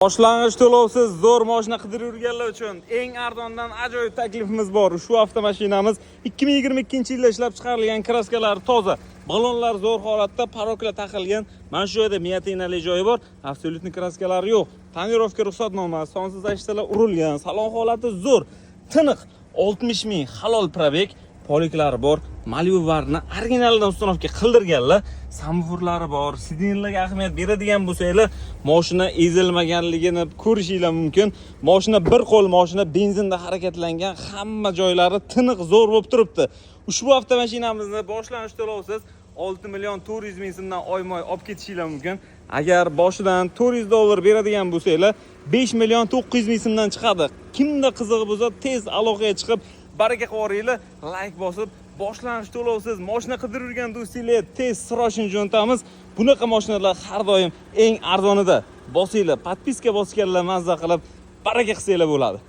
Boshlang'ich to'lovsiz zo'r mashina qidirib yurganlar uchun eng arzondan ajoyib taklifimiz bor. Ushbu avtomashinamiz 2022-yilda ishlab chiqarilgan, краска lari toza, balonlar zo'r holatda, порог lar taqilgan. Mana shu yerda вмятина li joyi bor, абсолютный краска lari yo'q. Тонировка ruxsatnomasi, sonsiz защита lar urilgan, salon holati zo'r, tiniq, 60 ming halol пробег, полик lari bor, Malibularni originaldan установка qildirganlar, сабвуфер lari bor, сиденье larga ahamiyat beradigan bo'lsanglar, mashina ezilmaganligini ko'rishinglar mumkin. Mashina bir qo'l mashina, benzinda harakatlangan, hamma joylari tiniq, zo'r bo'lib turibdi. Ushbu avtomashinamizni boshlang'ich to'lovsiz 6 million 400 ming so'mdan oyma-oy olib ketishinglar mumkin. Agar boshidan 400 dollar beradigan bo'lsanglar, 5 million 900 ming so'mdan chiqadi. Kimda qizig'i bo'lsa, tez aloqaga chiqib, baraka qilib yuboringlar, layk bosib, boshlang'ich to'lovsiz mashina qidirib yurgan do'stinglarga tez срочно jo'natamiz. Bunaqa mashinalar har doim eng arzonida. Bosinglar, подписка bosganlar mazza qilib baraka qilsanglar bo'ladi.